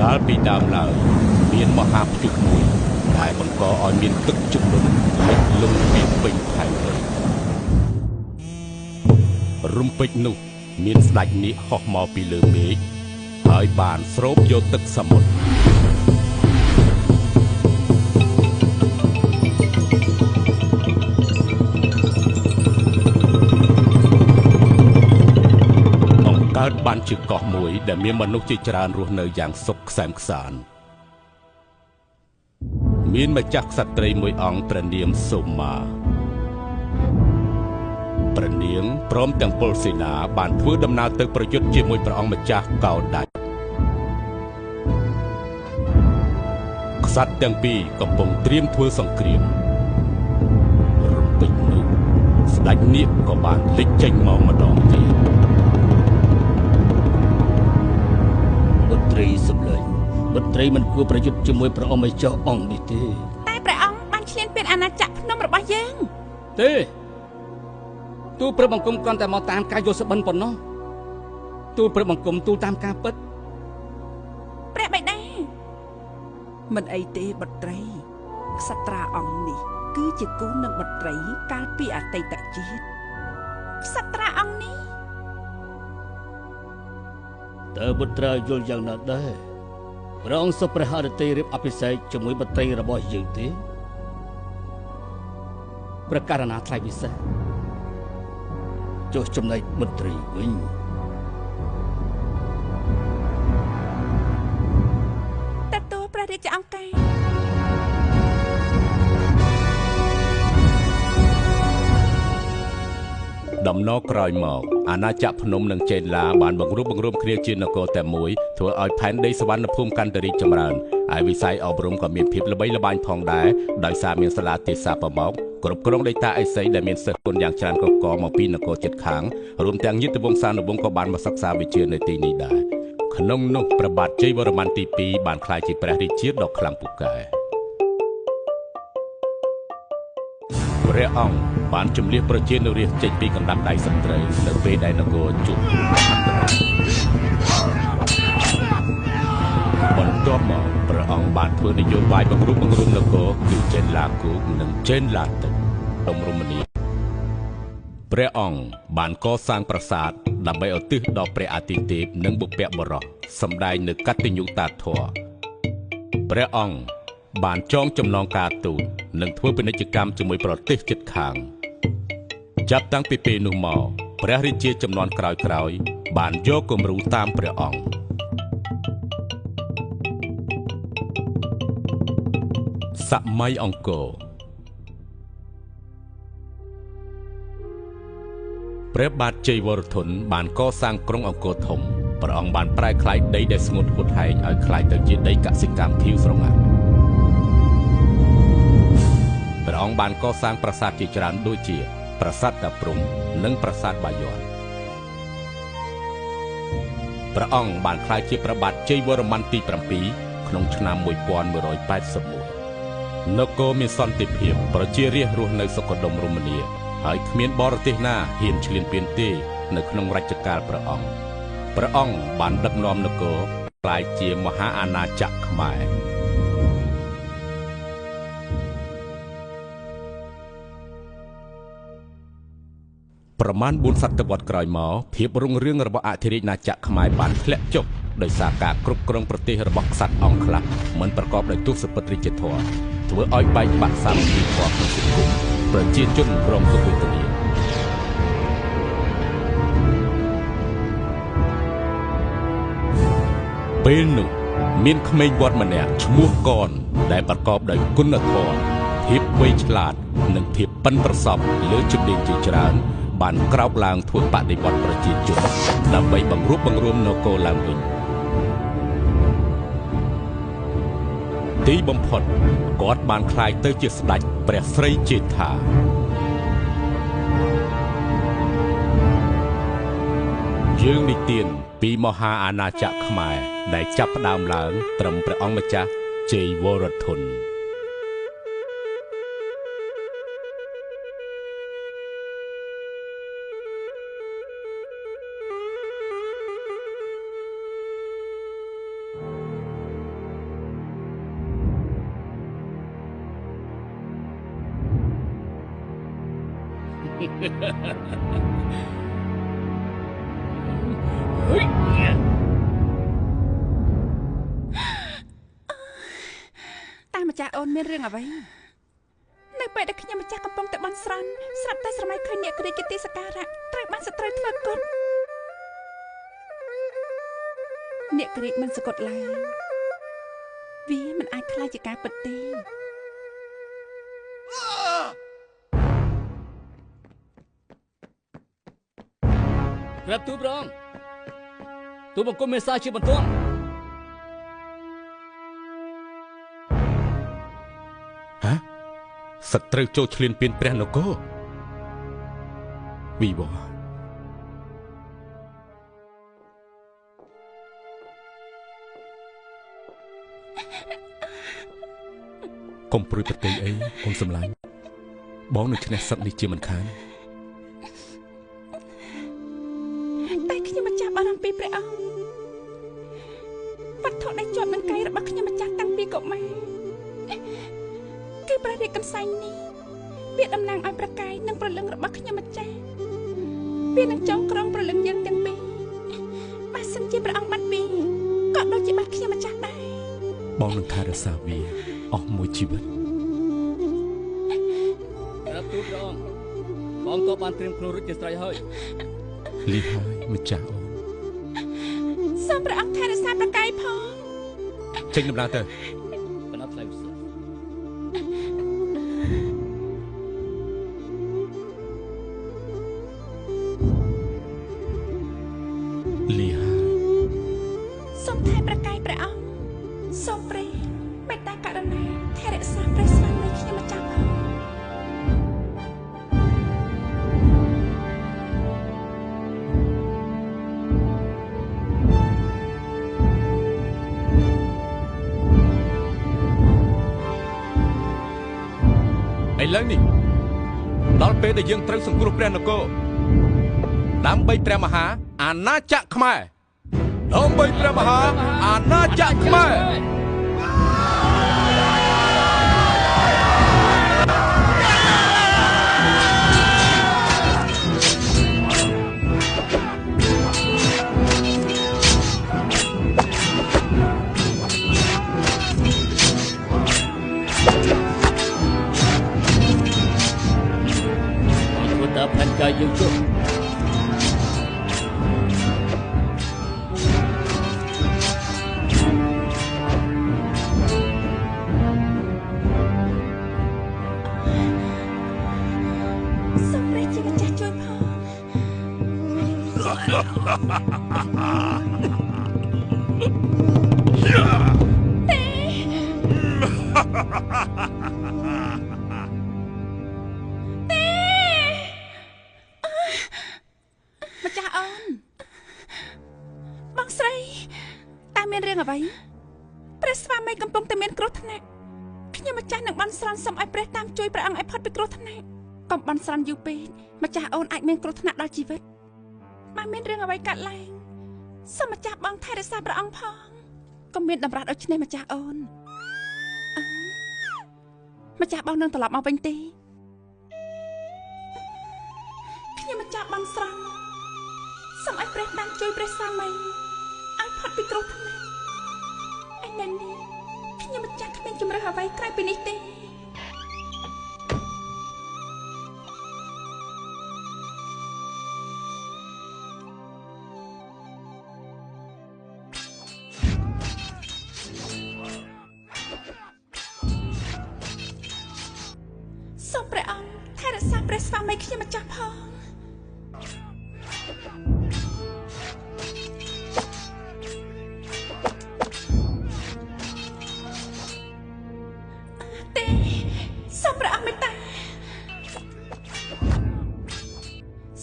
កាលពីដើមឡើយមានមហាព្យុះមួយដែលបង្កឲ្យមានទឹកជំនន់លិចលង់ពីពេញផែនដីរំពេចនោះមានស្ដេចនាគហោះមកពីលើមេឃហើយបានស្រូបយកទឹកសមុទ្រកើតបានជាកោះមួយដែលមានមនុស្សជាច្រើនរស់នៅយ៉ាងសុខក្សេមក្សាន្តមានម្ចាស់ក្សត្រីមួយអង្គព្រះនាមសូមាព្រះនាងព្រមទាំងពលសេនាបានធ្វើដំណើរទៅប្រយុទ្ធជាមួយព្រះអង្គម្ចាស់កោដាច់ក្សត្រទាំងពីរកំពុងត្រៀមធ្វើសង្គ្រាមរំពេចនោះស្ដេចនាគក៏បានលេចចេញមកម្ដងទៀតបុត្រីសម្លេងបុត្រីមិនគួរប្រយុទ្ធជាមួយព្រះអង្គម្ចាស់អង្គនេះទេតែព្រះអង្គបានឈ្លានពានអាណាចក្រភ្នំរបស់យើងទេទូលព្រះបង្គំគ្រាន់តែមកតាមការយល់សុបិនប៉ុណ្ណោះទូលព្រះបង្គំទូលតាមការពិតព្រះបិតាមិនអីទេបុត្រីក្សត្រាអង្គនេះគឺជាគូនឹងបុត្រីកាលពីអតីតជាតិក្សត្រាអង្គនេះតើបុត្រាយល់យ៉ាងណាដែរព្រះអង្គសុព្រះហឫទ័យរៀបអភិសេកជាមួយបុត្រីរបស់យើងទេព្រះករណាថ្លៃពិសេសចុះចំណែកបុត្រីវិញទទួលព្រះរាជអង្គការដំណរក្រោយមកអាណាចក្រភ្នំនិងចេនឡាបានបង្រួបបង្រួមគ្នាជានគរតែមួយធ្វើឲ្យផែនដីសវណ្ណភូមិកាន់តែរីកចម្រើនឯវិស័យអប់រំក៏មានភាពល្បីល្បាញផងដែរដោយសារមានសាលាទេសាប្រមកគ្រប់គ្រងដោយតាអេសីដែលមានសិស្សគុណយ៉ាងច្រើនកកមកពីនគរជិតខាងរួមទាំងញាតិវង្សានុវង្សក៏បានមកសិក្សាវិជ្ជានៅទីនេះដែរក្នុងនោះព្រះបាទជ័យវរ្ម័នទី2បានក្លាយជាព្រះរាជាដ៏ខ្លាំងពូកែព្រះអង្គបានជំលះប្រជានុរាស្ត្រចេញពីកណ្ដាប់ដៃសត្រូវនៅពេលដែលនគរជួបអន្តរាយបន្ទាប់មកព្រះអង្គបានធ្វើនយោបាយបង្រួបបង្រួមនគរគឺចេនឡាគោកនិងចេនឡាទឹកដុំរមនីព្រះអង្គបានកសាងប្រាសាទដើម្បីឧទ្ទិសដល់ព្រះអាទិទេពនិងបុព្វបុរសសម្ដែងនូវកតញ្ញូតាធម៌ព្រះអង្គបានចងចំណងការទូតនិងធ្វើពាណិជ្ជកម្មជាមួយប្រទេសជិតខាងចាប់តាំងពីពេលនោះមកព្រះរាជាចំនួនក្រោយៗបានយកគំរូតាមព្រះអង្គសម័យអង្គរព្រះបាទជ័យវរធនបានកសាងក្រុងអង្គរធំព្រះអង្គបានប្រែក្លាយដីដែលស្ងួតហួតហែងឲ្យក្លាយទៅជាដីកសិកម្មខៀវស្រងាត់ព្រះអង្គបានកសាងប្រាសាទជាច្រើនដូចជាប្រាសាទតាព្រំនិងប្រាសាទបាយ័នព្រះអង្គបានក្លាយជាព្រះបាទជ័យវរ្ម័នទី7ក្នុងឆ្នាំ1181នគរមានសន្តិភាពប្រជារាស្ត្ររស់នៅសុខដុមរមនាហើយគ្មានបរទេសណាហ៊ានឈ្លានពានទេនៅក្នុងរជ្ជកាលព្រះអង្គព្រះអង្គបានដឹកនាំនគរក្លាយជាមហាអាណាចក្រខ្មែរប្រមាណ4សតវត្សក្រោយមកភាពរុងរឿងរបស់អធិរាជណាចក្រខ្មែរបានធ្លាក់ចុះដោយសារការគ្រប់គ្រងប្រទេសរបស់ក្សត្រអង្គខ្លះមិនប្រកបដោយទសពិធរាជធម៌ធ្វើឲ្យបែកបាក់សាមគ្គីធម៌ក្នុងសង្គមប្រជាជនរងទុក្ខវេទនាពេលនោះមានក្មេងវត្តម្នាក់ឈ្មោះកនដែលប្រកបដោយគុណធម៌ភាពវៃឆ្លាតនិងភាពប៉ិនប្រសប់លើជំនាញជាច្រើនបានក្រោកឡើងធ្វើបដិវត្តប្រជាជនដើម្បីបង្រួបបង្រួមនគរឡើងវិញទីបំផុតគាត់បានក្លាយទៅជាស្ដេចព្រះស្រីជេដ្ឋាយើងនិទានពីមហាអាណាចក្រខ្មែរដែលចាប់ផ្ដើមឡើងត្រឹមព្រះអង្គម្ចាស់ជ័យវរធន តាមម្ចាស់អូនមានរឿងអ្វីនៅពេលដែលខ្ញុំម្ចាស់កំពុងតែបន់ស្រន់ស្រាប់តែស្រមៃឃើញអ្នកគ្រាជាទីសក្ការៈត្រូវបានសត្រូវធ្វើគុតអ្នកគ្រាមិនសកត់ឡើយវាមិនអាចក្លាយជាការពិតទេក្រាបទូលព្រះអង្គទូលបង្គំមេសាជាបន្ទាន់ហ៎សត្រូវចូលឈ្លានពានព្រះនគរវីវកុំព្រួយប្រតិអីអូនសំឡាញ់បងនឹងឈ្នះសឹកនេះជាមិនខានតែខ្ញុំម្ចាស់បារម្ភពីព្រះអង្គវត្ថុដែលជាប់នឹងកាយរបស់ខ្ញុំម្ចាស់តាំងពីកុមារគឺព្រះរាជកន្សែងនេះវាតំណាងឲ្យព្រះកាយនិងព្រលឹងរបស់ខ្ញុំម្ចាស់វានឹងចងក្រងព្រលឹងយើងទាំងពីរបើសិនជាព្រះអង្គបាត់វាក៏ដូចជាបាត់ខ្ញុំម្ចាស់ដែរបងនឹងថែរក្សាវាអស់មួយជីវិតក្រាបទូលព្រះអង្គបងក៏បានត្រៀមខ្លួនរួចជាស្រេចហើយលីហើយម្ចាស់អូនសូមព្រះអង្គថែរក្សាប្រកាយផងចេញដំណើរទៅបណ្ដាថ្លៃវិសេសលីហើយសូមថែប្រកាយព្រះអង្គសូមព្រះមេត្តាករុណាថែរក្សាព្រះស្វាមីខ្ញុំម្ចាស់ផងឥឡូវនេះដល់ពេលដែលយើងត្រូវសង្គ្រោះព្រះនគរដើម្បីព្រះមហាអាណាចក្រខ្មែរដើម្បីព្រះមហាអាណាចក្រខ្មែរធ្វើតាមផែនការយើងចុះសូមព្រះជាម្ចាស់ជួយផងទេម្ចាស់អូនបងស្រីតើមានរឿងអ្វីព្រះស្វាមីកំពុងតែមានគ្រោះថ្នាក់ខ្ញុំម្ចាស់នឹងបន់ស្រន់សូមឲ្យព្រះតាមជួយព្រះអង្គឲ្យផុតពីគ្រោះថ្នាក់កុំបន់ស្រន់យូរពេកម្ចាស់អូនអាចមានគ្រោះថ្នាក់ដល់ជីវិតបើមានរឿងអ្វីកើតឡើងសូមម្ចាស់បងថែរក្សាព្រះអង្គផងកុំមានតម្រាស់ដូច្នេះម្ចាស់អូនម្ចាស់បងនឹងត្រឡប់មកវិញទេខ្ញុំម្ចាស់បន់ស្រន់សូមឲ្យព្រះតាមជួយព្រះស្វាមីឲ្យផុតពីគ្រោះថ្នាក់ឯនេះខ្ញុំម្ចាស់គ្មានជម្រើសអ្វីក្រៅពីនេះទេសូមព្រះអង្គថែរក្សាព្រះស្វាមីខ្ញុំម្ចាស់ផងទេសូមព្រះអង្គមេត្តា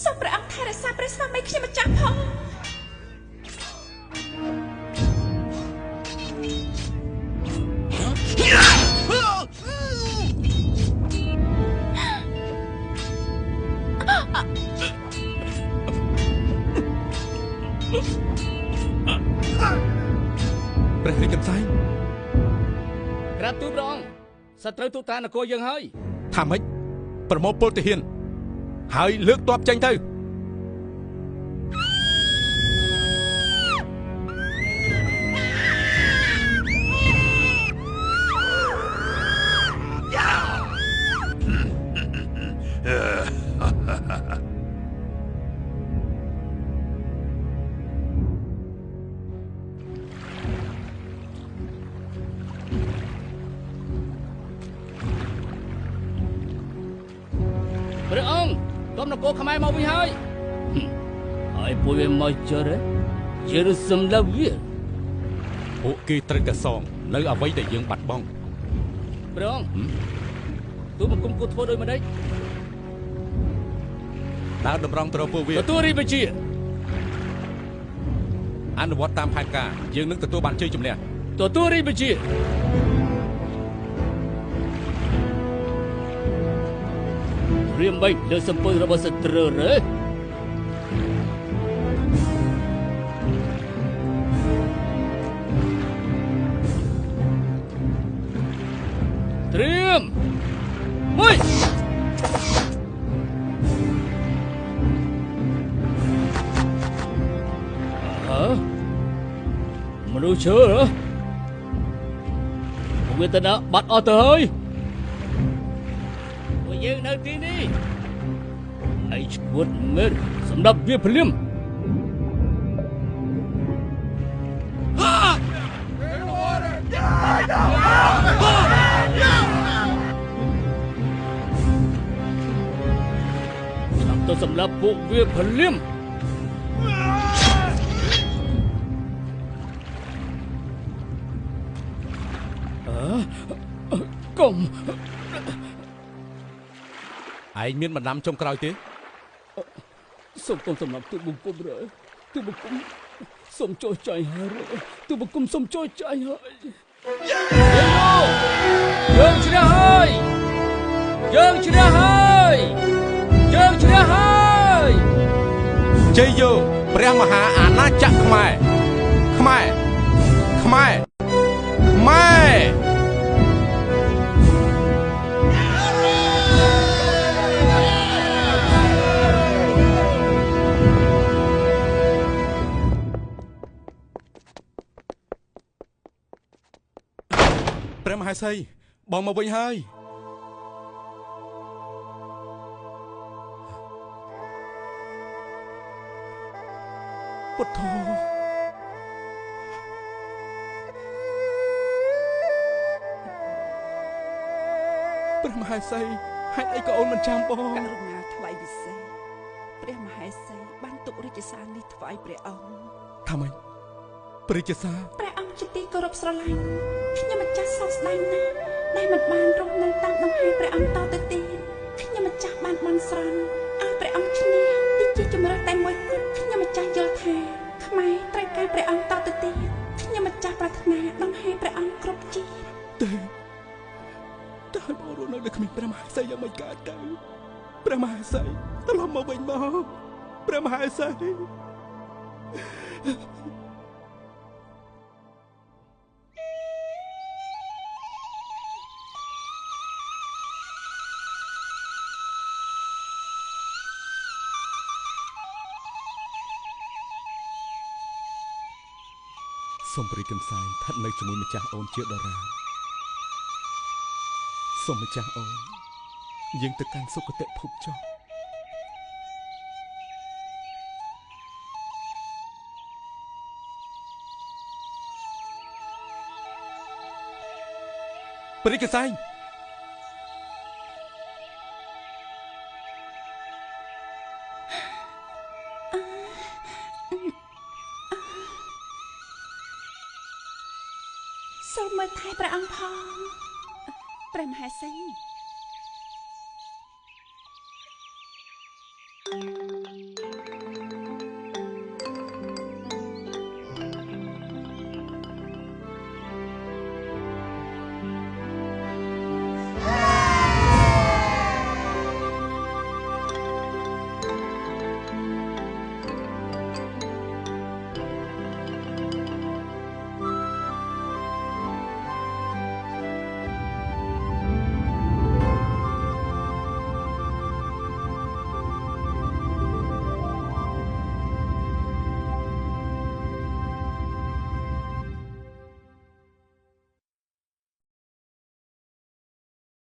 សូមព្រះអង្គថែរក្សាព្រះស្វាមីខ្ញុំម្ចាស់ផង ព្រះរាជកន្សែងក្រាបទូលព្រះអង្គសត្រូវទូតានគរយើងហើយ ថាម៉េចប្រមូលពលទាហាន ហើយលើកទ័ពចេញទៅព្រះអង្គទមនគរខ្មែរមកវិញហើយហើយពួកវាមកចរជាសម្លាប់វាពួកគេត្រូវតែសងនៅអ្វីដែលយើងបាត់បង់ព្រះអង្គទូបង្គំគួរធ្វើដូចម្ដេចដើរតម្រង់ទៅរកពួកវាទទួលរាជបញ្ជាអនុវត្តតាមផែនការយើងនឹងទទួលបានជ័យជំនះទទួលរាជបញ្ជារៀមបីលើសម្ពើរបស់សត្រូវរើត្រៀមមួយហ៎មនុស្សជឿហ៎វាទៅដល់បាត់អស់ទៅហើយពួកយើងនៅទីនេះហើយឈួតមើលសម្រាប់វាភ្លាមចាំទៅសម្រាប់ពួកវាភ្លាមកុំឯងមានបណ្ដាំចុងក្រោយទេសូមកុំសម្រាប់ទូបង្គំរើទូបង្គំសូមចូលចៃហើយទូបង្គំសូមចូលចៃហើយយើងឈ្នះហើយយើងឈ្នះហើយយើងឈ្នះហើយជ័យយោព្រះមហាអាណាចក្រខ្មែរខ្មែរខ្មែរខ្មែរព្រះមហេសីបងមកវិញហើយពុទ្ធោព្រះមហេសីហេតុអីក៏អូនមិនចាំបងករុណាថ្លៃពិសេសព្រះមហេសីបានទុករាជសារនេះថ្វាយព្រះអង្គថាម៉េចព្រះរាជសារព្រះអង្គជាទីគោរពស្រឡាញ់ខ្ញុំម្ចាស់សោកស្ដាយណាស់ដែលមិនបានរស់នៅតាមដង្ហែព្រះអង្គតទៅទៀតខ្ញុំម្ចាស់បានបន់ស្រន់ឲ្យព្រះអង្គឈ្នះទីជាជំរឿនតែមួយគត់ខ្ញុំម្ចាស់យល់ថាខ្មែរត្រូវការព្រះអង្គតទៅទៀតខ្ញុំម្ចាស់ប្រាថ្នាដង្ហែព្រះអង្គគ្រប់ជាតិទេតើឲ្យបងរស់នៅលើគ្មានព្រះមហេសីយ៉ាងម៉េចកើតទៅព្រះមហេសីត្រឡប់មកវិញមកព្រះមហេសីសូមព្រះកន្សែងស្ថិតនៅជាមួយម្ចាស់អូនជាដរាបសូមម្ចាស់អូនយើងទៅកាន់សុគតិភពចុះព្រះកន្សែងសូមមើលថែព្រះអង្គផងព្រះមហេសី